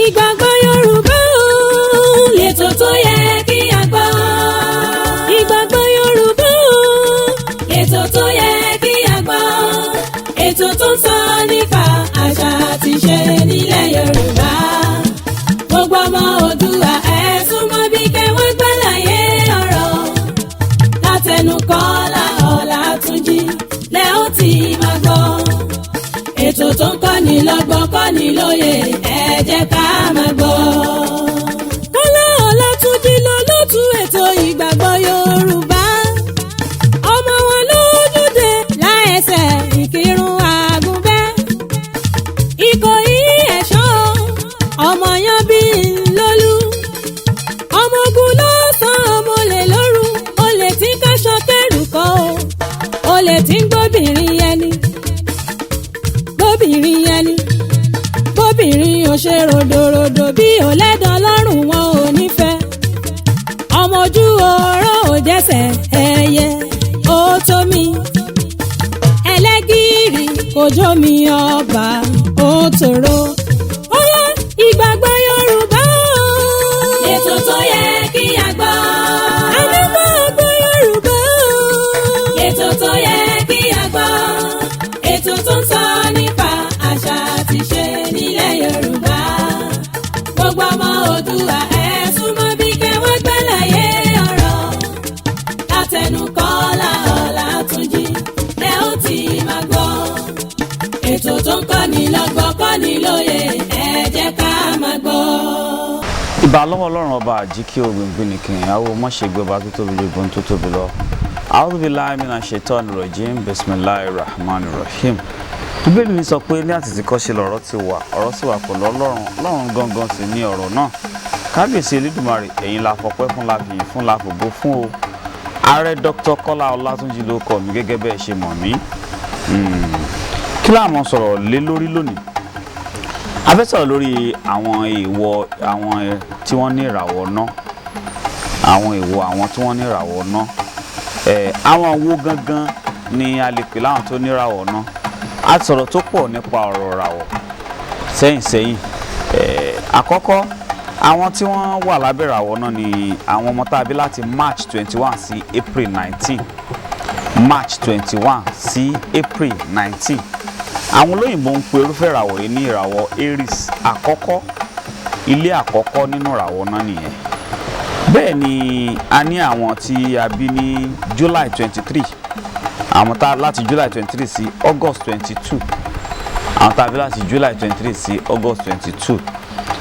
Ìgbàgbọ́ Yorùbá o, lẹ́tọ̀ tó yẹ kí a gbọ́. Ìgbàgbọ́ Yorùbá o, lẹ́tọ̀ tó yẹ kí a gbọ́. Ètò tó ń sọ nípa àṣà àti ìṣe nílẹ̀ Yorùbá. Gbogbo ọmọ Oòduà, ẹ súnmọ́ bí kẹwọ́n gbàlàyé ọ̀rọ̀. Látẹnu Kọ́lá Ọlátúnjí lẹ́ ó ti máa gbọ́. Ètò tó ń kọ́ni lọ́gbọ́n, kọ́ni lóye, ẹ jẹ́ ká máa gbọ́. Kọ́lá Ọlátúnjí ló lótú ètò Ìgbàgbọ́ Yorùbá. Ọmọ wọn lójúde láẹsẹ̀ Ìkírun Àgùnbẹ́. Ìkòyí Ẹ̀ṣọ́, ọmọ yan bí ńlọ́lú. Ọmọ ogun ló sàn, ọmọ olè lóru, olè tí ń káṣọ kẹrù kọ́ o. Olè tí ń gbóbìnrin ẹni, gbóbìnrin ẹni. Bóbìnrin ò ṣe ròdòròdò bí ò lẹ́dàn lọ́rùn, wọn ò nífẹ̀ẹ́. Ọmọ ojú ọ̀rọ̀ ò jẹ́sẹ̀ ẹyẹ ó tó mi. Ẹlẹ́gìrì kò jó mi, ọba ó tòrò. Ó yá, Ìgbàgbọ́ Yorùbá o. Ètò tó yẹ kí a gbọ́. Àdúgbò Yorùbá o. Ètò tó yẹ kí a gbọ́. Ètò tó ń sọ nípa àṣà àti ìṣe nílẹ̀ Yorùbá. Gbogbo ọmọ Oòduà, ẹ súnmọ́ bí kẹwọ́n gbẹ́láyé ọ̀rọ̀. Látẹnu Kọ́lá Ọlátúnjí lẹ́ ó ti máa gbọ́. Ètò tó ń kọ́ni lọ́gbọ́n, kọ́ni lóye, ẹ jẹ́ ká máa gbọ́. Ìbà lọ́wọ́ Ọlọ́run Ọba àjíkí ògbìngbìn nìkan, àwọn ọmọṣẹ́gbẹ́ ọba tó tóbi ju gbọ́n tó tóbi lọ. A'udhu billahi minash shaitani rajim, bismillahir rahmanir rahim. Bíbélì mi sọ pé ní àtètèkọ́ṣe lọ̀rọ̀ ti wà, ọ̀rọ̀ sì wà pẹ̀lú Ọlọ́run, Ọlọ́run gangan sì ní ọ̀rọ̀ náà. Kábíyèsí Elédùmarè, ẹ̀yin la fọpẹ́ fún, la fìyìn fún, la fògo fún o. Ààrẹ Dr. Kọ́lá Ọlátúnjí ló kọ mi gẹ́gẹ́ bẹ́ẹ̀ ṣe mọ̀ mí. Kí la máa sọ̀rọ̀ lé lórí lónìí? A fẹ́ sọ̀rọ̀ lórí àwọn èèwọ̀ àwọn tí wọ́n ní ìràwọ̀ náà, àwọn èèwọ̀ àwọn tí wọ́n ní ìràwọ̀ náà. Àwọn wo gangan ni a lè pè láwọn tó ní ìràwọ̀ náà? A sọ̀rọ̀ tó pọ̀ nípa ọ̀rọ̀ ìràwọ̀ sẹ́yìn sẹ́yìn. Àkọ́kọ́, àwọn tí wọ́n wà lábẹ́ ìràwọ̀ náà ni àwọn ọmọ tá a bí láti March 21 sí April 19, March 21 sí April 19. Àwọn olóyìnbó ń pe irúfẹ́ ìràwọ̀ yìí ní ìràwọ̀ Aries. Àkọ́kọ́, ilé àkọ́kọ́ nínú ìràwọ̀ náà nìyẹn. Bẹ́ẹ̀ ni a ní àwọn tí a bí ní July 23, àwọn tá láti July 23 sí August 22, àwọn tá a bí láti July 23 sí August 22.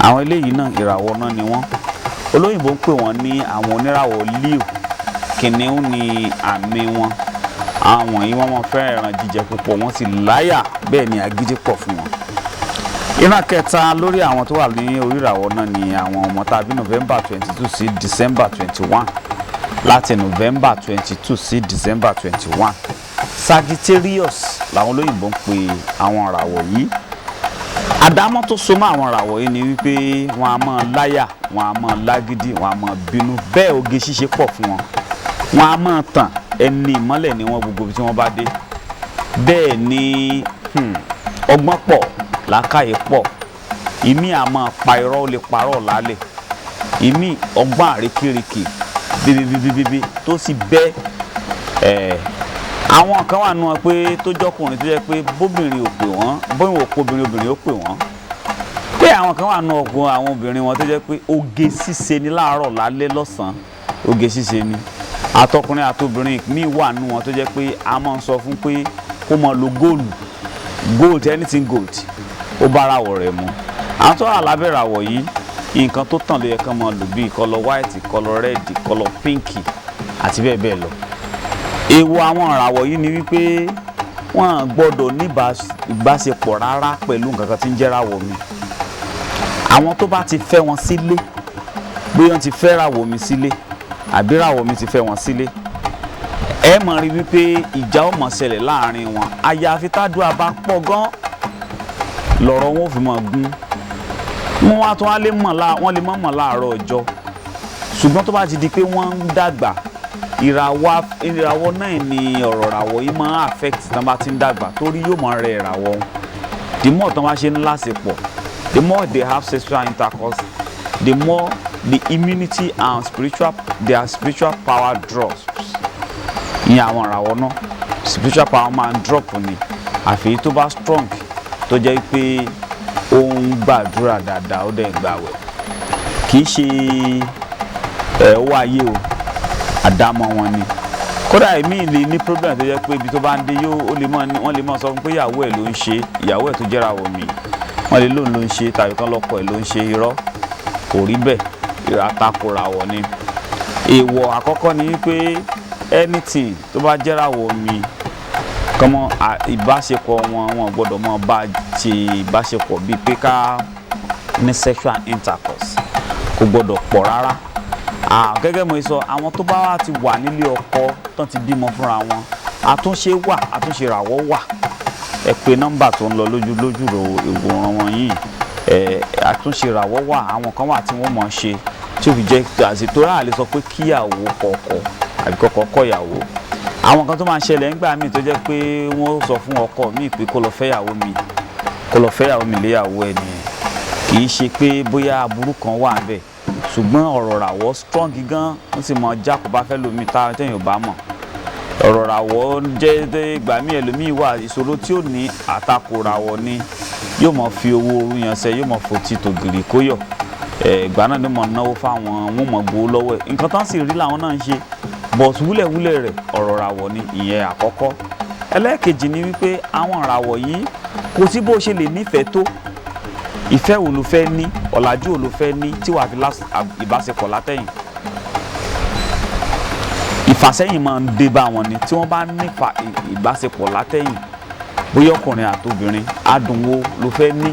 Àwọn eléyìí náà, ìràwọ̀ náà ni wọ́n. Olóyìnbó ń pè wọ́n ní àwọn oníràwọ̀ Leo. Kìnìún ní àmì wọn. Àwọn wọ̀nyí, wọ́n máa fẹ́ràn ẹran jíjẹ púpọ̀, wọ́n sì láyà, bẹ́ẹ̀ ni agídí pọ̀ fún wọn. Ìran kẹta lórí àwọn tó wà ní orí ìràwọ̀ náà ni àwọn ọmọ tá a bí November 22 sí December 21, láti November 22 sí December 21. Sagittarius làwọn olóyìnbó ń pè àwọn ìràwọ̀ yìí. Àdámọ́ tó so mọ́ àwọn ìràwọ̀ yìí ni wípé wọ́n á máa láyà, wọ́n á máa lágídí, wọ́n á máa bínú, bẹ́ẹ̀ oge ṣíṣe pọ̀ fún wọn. Wọ́n á máa tàn, ẹni ìmọ́lẹ̀ ni wọ́n gbogbo tí wọ́n bá dé. Bẹ́ẹ̀ ni ọgbọ́n pọ̀, làákàyè pọ̀. Ìmí á máa pa irọ́, ó lè parọ́ lálẹ́. Ìmí, ọgbọ́n àrékérekè bíbíbíbíbí tó sì bẹ́ ẹ̀. Àwọn kan wà nù wọn pé tó jọkùnrin, tó jẹ́ pé bóbìnrin ò pè wọ́n, bóyá ò pò obìnrin, obìnrin ó pè wọ́n. Pé àwọn kan wà nù ọkùnrin, àwọn obìnrin wọn tó jẹ́ pé oge ṣíṣe ni láàárọ̀, lálẹ́, lọ́sàn-án, oge ṣíṣe ni. Àtọkùnrin àtobìnrin míì wà nù wọn tó jẹ́ pé a máa ń sọ fún pé kó máa lo góòlù, gold, anything gold, ó bá ara wọ̀ rẹ̀ mu. Àwọn tó wà lábẹ́ ìràwọ̀ yìí, nǹkan tó tàn ló yẹ kán máa lò, bíi colour white, colour red, colour pink àti bẹ́ẹ̀ bẹ́ẹ̀ lọ. Èèwọ̀ àwọn ìràwọ̀ yìí ni wípé wọ́n gbọ́dọ̀ ní ìbáṣepọ̀ rárá pẹ̀lú nǹkan kan tí ń jẹ́ ìràwọ̀ mi. Àwọn tó bá ti fẹ́ wọn sílé, bí wọ́n ti fẹ́ ìràwọ̀ mi sílé àbí ìràwọ̀ mi ti fẹ́ wọn sílé, ẹ mọ̀ rí wípé ìjà ó mọ̀ ṣẹlẹ̀ láàrin wọn. Àyàfi tádùá bá pọ̀ gan lọ́rọ̀ wọn ò fi máa gún wọn wá tún wá lè mọ̀ lá, wọ́n lè mọ̀ mọ̀ láàárọ̀ ọjọ́. Ṣùgbọ́n tó bá ti di pé wọ́n ń dàgbà, ìràwọ̀ náà ni ọ̀rọ̀ ìràwọ̀ yìí máa ń affect. Tán bá ti ń dàgbà, torí yóò máa rẹ ìràwọ̀ wọn dìmọ̀, tán bá ṣe ń láṣepọ̀. The more they have sexual intercourse, the more the immunity and spiritual their spiritual power drops. Ní àwọn ìràwọ̀ náà, spiritual power máa ń drop ni, àfi tó bá strong, tó jẹ́ pé ó ń gbàdúrà dáadáa, ó dẹ̀ ń gbàwẹ̀. Kì í ṣe ẹ̀ ó wáyé o, àdámọ́ wọn ni. Kódà èmi lè ní problem tó jẹ́ pé ibi tó bá ń dé yóò ó lè mọ̀, wọ́n lè mọ̀ sọ fún pé ìyàwó ẹ̀ ló ń ṣe, ìyàwó ẹ̀ tó jẹ́ra wọ̀ mí, wọ́n lè lóun ló ń ṣe, tàbí kán lọ́kọ ẹ̀ ló ń ṣe. Irọ́, kò rí bẹ́ẹ̀, àtakòràwọ̀ ni. Èèwọ̀ àkọ́kọ́ ni wípé anything tó bá jẹ́ràwọ̀ mi kọ́mọ, ìbáṣepọ̀ wọn, wọn gbọ́dọ̀ mọ bá ṣe ìbáṣepọ̀ bíi pé ká ní sexual intercourse, kò gbọ́dọ̀ pọ̀ rárá. Gẹ́gẹ́ mo sọ, àwọn tó bá wà ti wà nílé ọkọ tán, ti bímọ fúnra wọn, àtúnṣe wà, àtúnṣe ràwọ̀ wà. Ẹ pè nọ́mbà tó ń lọ lójú lójú ìwòran wọn yìí. Ẹ àtúnṣe ràwọ̀ wà, àwọn kan wà tí wọ́n mọ̀ ṣe tí ó fi jẹ́ àṣetò rà lè sọ pé kíyàwó kọ̀ọ̀kọ̀ àbí kọ́kọ́ kọ̀yàwó. Àwọn kan tó máa ń ṣẹlẹ̀ ńgbà míì tó jẹ́ pé wọ́n sọ fún ọkọ míì pé kó lọ fẹ́yàwó mi, kó lọ fẹ́yàwó mi léyàwó ẹ̀ nìyẹn. Kì í ṣe pé bóyá aburú kan wà ńbẹ̀, ṣùgbọ́n ọ̀rọ̀ ràwọ̀ strong gan, ó sì mọ jákòbá fẹ́ lómi tá tẹ̀yìn ò bá mọ̀. Ọ̀rọ̀ ràwọ̀ jẹ́ ìgbà míì, ẹlòmíì wà, ìṣòro tí ó ní, àtakò ràwọ̀ ni. Yóò mọ̀ fi owó orú yanṣẹ́, yóò mọ̀ fò tí tògìrì kóyọ̀. Ìgbà náà ni mọ̀ náwó fáwọn, wọn mọ̀ gbowó lọ́wọ́ ẹ̀. Nǹkan tán sì rí làwọn náà ń ṣe, but wúlẹ̀wúlẹ̀ rẹ̀, ọ̀rọ̀ ràwọ̀ ni. Ìyẹn àkọ́kọ́. Ẹlẹ́ẹ̀kejì ni wípé àwọn ràwọ̀ yìí, kò sí bó ṣe lè nífẹ̀ẹ́ tó, ìfẹ́ wo ló fẹ́ ní, ọ̀làjú wo ló fẹ́ ní tí wàá fi ìbáṣepọ̀ látẹ̀yìn, ìfàsẹ́yìn máa ń dé bá wọn ni. Tí wọ́n bá nífa ìbáṣepọ̀ látẹ̀yìn, bóyá ọkùnrin àtobìnrin, adùn wo ló fẹ́ ní?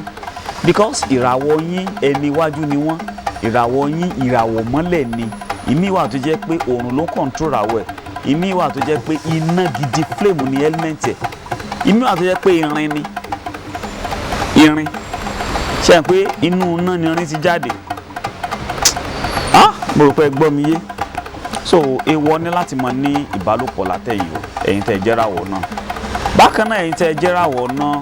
Because ìràwọ̀ yín, ẹni iwájú ni wọ́n. Ìràwọ̀ yín, ìràwọ̀ mọ́lẹ̀ ni. Ìmí wà tó jẹ́ pé òòrùn ló control àwọ̀ ẹ̀, ìmí wà tó jẹ́ pé iná gidi, flame ni element ẹ̀, ìmí wà tó jẹ́ pé irin ni. Irin, ṣe é pé inú iná ni irin ti jáde? Ah, mo rò pé ẹ gbọ́ mi yé. So èèwọ̀ ní láti máa ní ìbálòpọ̀ látẹ̀yìn o, ẹ̀yin tẹ́ ẹ jẹ́ràwọ̀ náà. Bákan náà, ẹ̀yin tẹ́ ẹ jẹ́ràwọ̀ náà,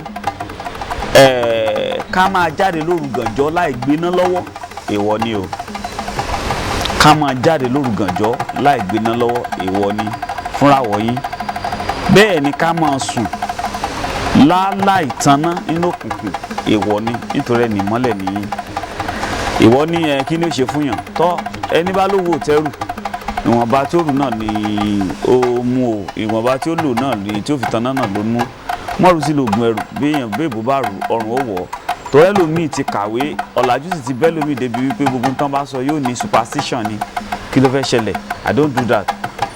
ká máa jáde lóru gànjọ́ láì gbéná lọ́wọ́, èèwọ̀ ni o. Ká máa jáde lóru gànjọ́ láì gbéná lọ́wọ́, èèwọ̀ ni fúnra wọ̀ yín. Bẹ́ẹ̀ ni ká máa sùn láláì tanná nínú òkùnkùn, èèwọ̀ ni, nítorí ẹni ìmọ́lẹ̀ nìyí. Ìwọ ní ẹ kí ni ó ṣe fún yàn tọ́ ẹni bá lówó tẹ́rù, ìwọ̀nba tí ó rù náà ni ó mú o, ìwọ̀nba tí ó lò náà ni tí ó fi tanná náà ló mú mọ́rù sí lògùn ẹrù. Béèyàn béèbó bá rù, ọrùn ó wọ̀ ọ́. Tọ́rẹ́ lòmíì ti kàwé, ọ̀làjú sì ti bẹ́ lòmíì débi wípé gbogbo tán bá sọ, yóò ní superstition ni. Kí ló fẹ́ ṣẹlẹ̀? I don't do that.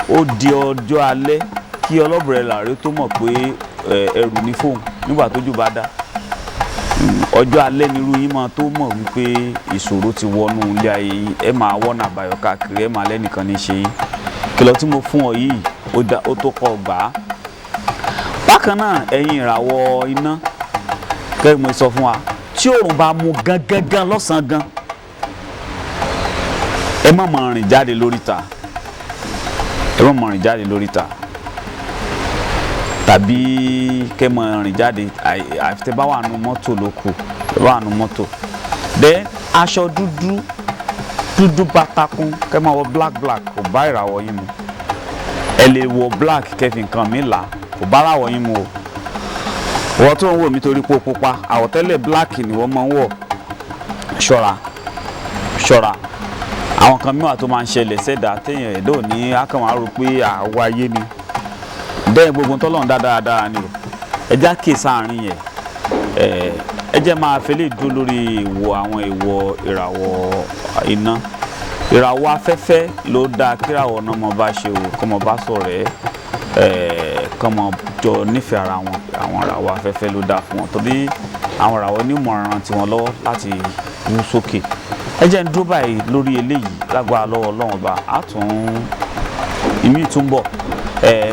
Ó di ọjọ́ alẹ́ kí ọlọ́bùrẹ́ làárẹ̀ tó mọ̀ pé ẹrù ní fóun. Nígbà tójú bá dá, ọjọ́ alẹ́ nírú yín máa tó mọ̀ wípé ìṣòro ti wọnú ilé ayé yín. Ẹ máa wọ́nà àbáyọ káàkiri, ẹ máa lẹ́nìkan ní ṣe yín. Kìlọ̀ tí mo fún ọ yìí, ó tó kọ́ gbà á. Bákan náà, ẹ̀yin ìràwọ̀ iná, gẹ́gẹ́ mo sọ fún wa, tí òòrùn bá mú gangan lọ́sàn-án gan, ẹ má máa rìn jáde lóríta, ẹ má máa rìn jáde lóríta tàbí kẹ́ máa rìn jáde, àfi tẹ́ bá wà nù mọ́tò ló kù, tẹ́ bá wà nù mọ́tò. Then aṣọ dúdú dúdú bátakún, kẹ́ máa wọ black black, kò bá ìràwọ̀ yín mu. Ẹ lè wọ black, kẹ́ fi nǹkan mi là, kò bá ìràwọ̀ yín mu o. Wọ́n tó ń wò mí, torí pé o pupa, àwọ̀tẹ́lẹ̀ black ni wọ́n máa ń wọ̀, ṣọ́ra, ṣọ́ra. Àwọn kan mìíràn tó máa ń ṣẹlẹ̀ sẹ́dá téèyàn ẹ̀dọ́ ní akàn máa rò pé àwọ̀ ayé ni. Bẹ́ẹ̀ gbogbo tọ́lọ́run dá dáradára ni o. Ẹ já kè sáàrin yẹn. Ẹ jẹ́ máa fẹ́ lè dúró lórí ìwọ àwọn ìwọ ìràwọ̀ iná. Ìràwọ̀ afẹ́fẹ́ ló dáa kíràwọ̀ náà mọ bá ṣe o, kọ́ mọ bá sọ̀rọ̀ ẹ̀ kọ́ mọ jọ nífẹ̀ẹ́ ara wọn. Àwọn ìràwọ̀ afẹ́fẹ́ ló dáa fún wọn, torí àwọn ìràwọ̀ onímọ̀ràn tiwọn lọ́wọ́ láti wú sókè. Ẹ jẹ́ ń dúró báyìí lórí eléyìí. Lágbára lọ́wọ́ Ọlọ́run Ọba, á tún ìmí tún bọ̀.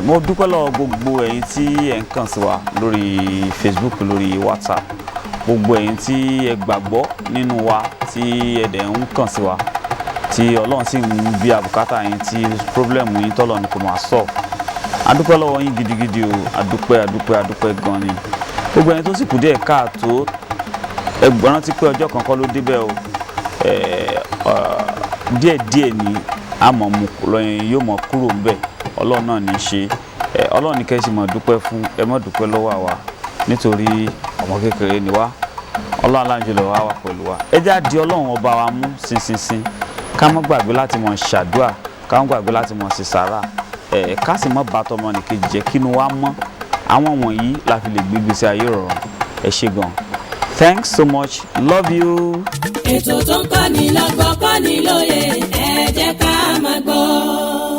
Mo dúpẹ́ lọ́wọ́ gbogbo ẹ̀yin tí ẹ̀ ń kàn sí wa lórí Facebook, lórí WhatsApp, gbogbo ẹ̀yin tí ẹ gbàgbọ́ nínú wa, tí ẹ dẹ̀ ń kàn sí wa, tí Ọlọ́run sì ń bí àbùkátà yín, tí problem yín tọ́lọ̀ ní kò máa solve. Adúpẹ́ lọ́wọ́ yín gidigidi o. Adúpẹ́, adúpẹ́, adúpẹ́ gan ni. Gbogbo ẹ̀yin tó sì kù díẹ̀ káàtó. Ẹ rántí pé ọjọ́ kan kọ́ ló débẹ̀ o. Díẹ̀díẹ̀ ni a mọ̀ mu lọ́yìn yóò mọ̀ kúrò ńbẹ̀. Ọlọ́run náà ní í ṣe. Ọlọ́run ní kẹ́sì mọ̀ dúpẹ́ fún, ẹ mọ̀ dúpẹ́ lọ́wọ́ àwa, nítorí ọmọ kékeré ni wá. Ọlọ́run aláǹjọlọ wa wà pẹ̀lú wa. Ẹ já di Ọlọ́run ọba wa mú ṣinṣinṣin, ká má gbàgbé láti mọ̀ ṣàdúà, ká má gbàgbé láti mọ̀ ṣe sàrà ẹ, ká sì mọ̀ bàtọ́ ọmọ nìkejì jẹ́, kínú wa mọ́. Àwọn wọ̀nyí la fi lè gbégbé sí ayé rọrùn. Ẹ ṣé gan. Thanks so much, love you. Ètò tó ń kọ́ni lọ́gbọ́n, kọ́ni lóye, ẹ jẹ́ ká máa gbọ́.